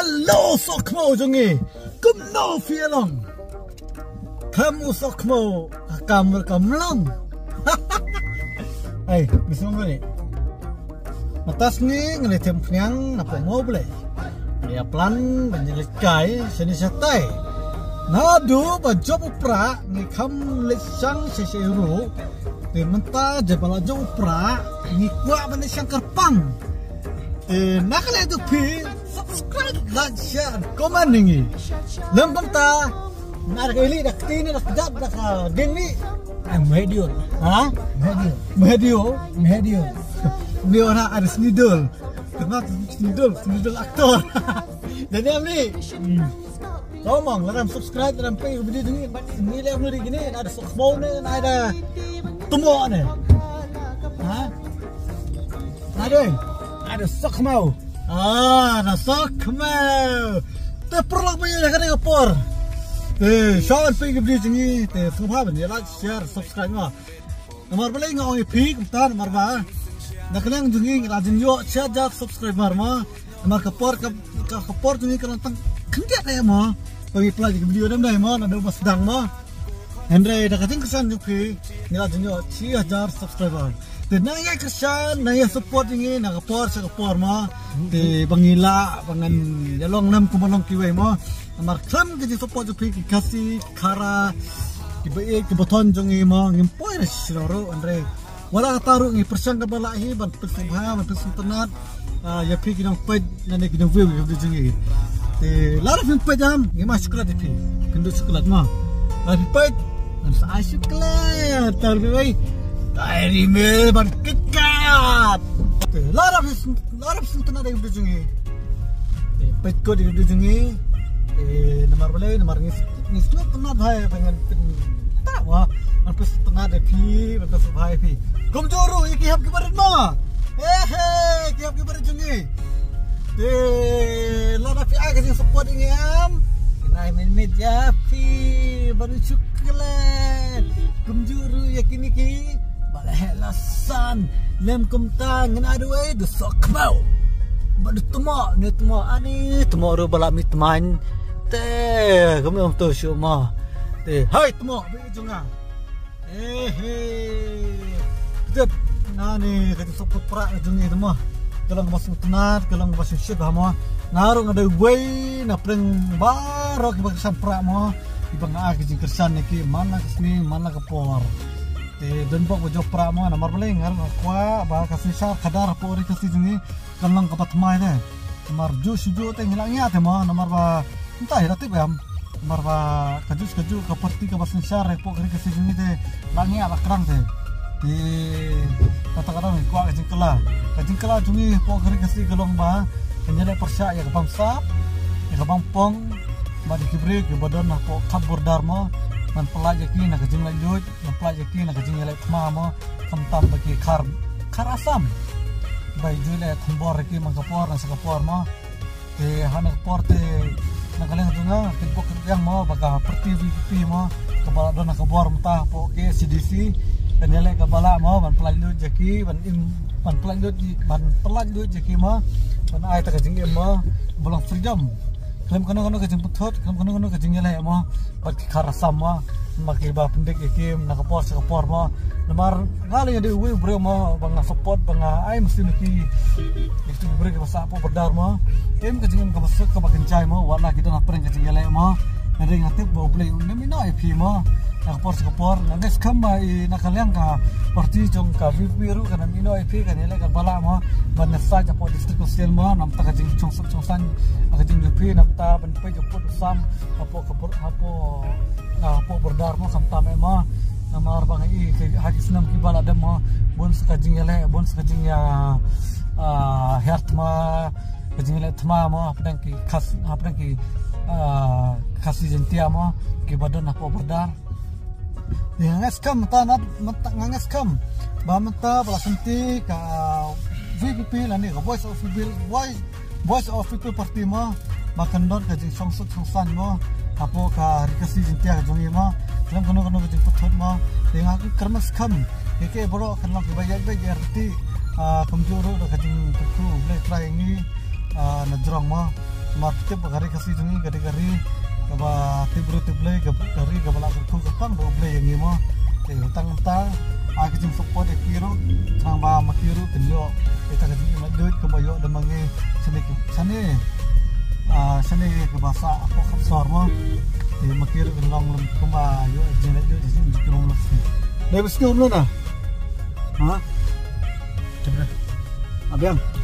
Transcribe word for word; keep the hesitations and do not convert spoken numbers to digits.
Hello, sohkhmaw jong ngi. Kumno phi long? Kam u sohkhmaw, kam kam long. Hey, bismillah ni. Matas ni ngi leit them khniang na pamo ble. Ïa plan ban ïa leit kai shane shatai. Naduh ba jop u prah ngi kham leit shang shisha ruh. Te mynta jop ba la jop u prah ngi kwah ban leit shang kyrpang. Te na ka leit tu phi subscribe, like, share, comment ïa ngi. Lem kumta. Na da ka ili da kti ni da kjat da ka ding ni. Ai, Mehdiol. Ha? Mehdiol. Mehdiol. Mehdiol. Ni ora ada Snidol. Kenapa Snidol? Snidol aktor. Jadi amli. Tolong, lada subscribe, lada pay video ni, ni leh ni gini, ada sohkhmaw ni, ada temo ni. Ha? Ada, ada sohkhmaw. Ah, ada sohkhmaw. Te paralok ba ïa ka dei ka por. Te shon phi ka video jong ngi. Te sngewbha ban ïa like, share, subscribe ma. Namar balei nga ong ïa phi kumta namar ba na ka liang jong ngi ngi la jin ïoh shi hajar subscriber ma. Namar ka por ka, ka, ka por jong ngi ka long tang khyndiat eh ma. Ba ngi pynlait ka video dang dei ma, naduh ba sdang ma. Hynrei da ka jingkyrshan jong phi ngi la jin ïoh shi hajar subscriber. Te nang ïa kyrshan, nang ïa support ïa ngi na ka por sha ka por ma. Te ba ngi lah ba ngan ïa long lem kumba long kiwei ma. Namar khlem ka jingsupport jong phi ki Khasi, ki Khara, ki ba ïeit, ki ba thon jong ngi ma, ngim poi na shisha ruh, hynrei wat la katta ruh ngi pyrshang kaba lah hi ban pynsngewbha, ban pynsngewtynnat. Ah, ïa phi ki nongpeit lane ki nongview ïa ka video jong ngi. Te lada phim peit em, ngim ai chocolate ïa phi. Phin duh chocolate ma. Lada phi peit, ngan sa ai chocolate. Tar bi wei. Dairy Milk bad KitKat. Te lada phi, lada phi sngewtynnat ïa ka video jong ngi. Te peit kut ïa ka video jong ngi. Eh, namar balei, namar ngi, ngi sngewtynnat bha ïa phi, ngan pyn, ta wa, ngan pynsngewtynnat ïa phi, ngan pynsngewbha ïa phi. Kumjuh ruh ïa ki hep ki barit ma. Eh, eh, ki hep ki barit jong ngi. Te lada phi ai ka jingsupport ïa ngi em, ngan ai mynmiet ïa phi bad u chocolate. Kumjuh ruh ïa kine ki ba la heh la san. Lem kumta ngan ai da uwei da sohkhmaw. Bad da tmoh, ne tmoh ani, tmoh ruh ba la mih tmaiñ. Te kumne ym to shuh ma. Te hai tmoh ba ïeit jong nga. Eh, eh. Kjat. Nga ni ka jingsupport prah ka jong ngi te ma. Ka long kaba sngewtynnat, ka long kaba sngewsih bha ma. Nga ruh nga dei uwei na pdeng baroh kiba kyrshan prah ma. Kiba nga ai ka jingkyrshan ïa ki man la ka sngi man la ka por. Te don bok ba jop prah ma, namar balei nga ruh nga kwah ba ka synshar khadar hapoh ri Khasi jong ngi kan long kaba thymmai te. Namar juh shu juh te ngi la ngiah te ma, namar ba mynta hi la tip em. Namar ba kajuh kajuh ka party kaba synshar hapoh ka ri Khasi jong ngi te la ngiah la krang te. Te kata ka daw ngi kwah ka jingkylla. Ka jingkylla jong ngi hapoh ka ri Khasi ka long ba kan ïaleh pyrshah ïa ka bamsap, ïa ka bampong, bad ïa ki briew kiba don hapoh khap border ma, ban pyllait ïa ki na ka jinglaitluid. Nga pynlait ïa ki na ka jingïaleh thma mo, khamtam ba ki khar, khar Assam. Ba ju leh thombor ïa ki man ka por na sa ka por mo. Te ha na ka por te na ka liang jong nga, pynbok pynbiang mo ba ka party V P P mo, kaba la don ha ka bor mynta hapoh K H A D C. Kan ïaleh kaba lah mo ban pynlait lut ïa ki, ban im, ban pynlait lut, ban pynlait lut ïa ki mo, ban ai ta ka jingim mo ba long freedom. Khlem kano kano ka jingpynthut, khlem kano kano ka jingïaleh mo. Bad ki khar Assam mo, ma ki ba pyndik ïa ki na ka por sha ka por mo. Namar nga la ïa dei uwei u briew mo ba nga support, ba nga ai mynsiem ïa ki, ïa ki briew kiba sah hapoh border mo. Em ka jingim kaba suk kaba kynjai mo, wat la ki don hapdeng ka jingïaleh mo. Nga dei nga tip ba U Blei un ym ïehnoh ïa phi mo. Na ka por sha ka por, nga ngeit skhem ba i na ka liang ka party jong ka V P P ruh kan ym ïehnoh ïa phi, kan ïaleh kaba lah mo. Ban ïasaid hapoh District Council mo, namar ta ka jingshong suk shong saiñ, ka jing V P namar ta ban peit u pud u sam hapoh ka bor-, hapoh, ah, hapoh border mo, khamtam eh mo. Namar ba nga i ha ki snem kiba la dep mo, bun sa ka jingïaleh, bun sa ka jingïa, ah, hiar thma, ka jingïaleh thma mo hapdeng ki Khas, hapdeng ki, ah, Khasi Jaiñtia mo, kiba don hapoh border. Nga ngeit skhem mynta, nga ngeit skhem ba mynta ba la sngewthuh ka V P P lane ka Voice of People, Voice, Voice of People Party mo, ba kan don ka jingshong suk shong saiñ mo hapoh ka Ri Khasi Jaiñtia ka jong ngi mo. Khlem kano kano ka jingpynthut mo, te nga kyrmen skhem ïa ki baroh kan long kiba ïaid beit ïaid ryntih, ah, kumjuh ruh da ka jingkyrkhu U Blei Trai ïa ngi, ah, na jrong mo. Mar tip ba ka ri Khasi jong ngi ka dei ka ri kaba tip briew tip Blei, ka ri kaba la kyrkhu kyrpang da U Blei ïa ngi mo. Te tang mynta ai ka jingsupport ïa ki ruh, khnang ba ma ki ruh kin ïoh ïa ka jingim laitluid kaba ïoh da ma ngi shane shane. Ah, shane kaba sah hapoh Khapsor mo. Te ma ki ruh kin long lem kumba ïoh jinglaitluid jingim jingkyrkhu. Dei ba sngewbha na. Ha? Abiang.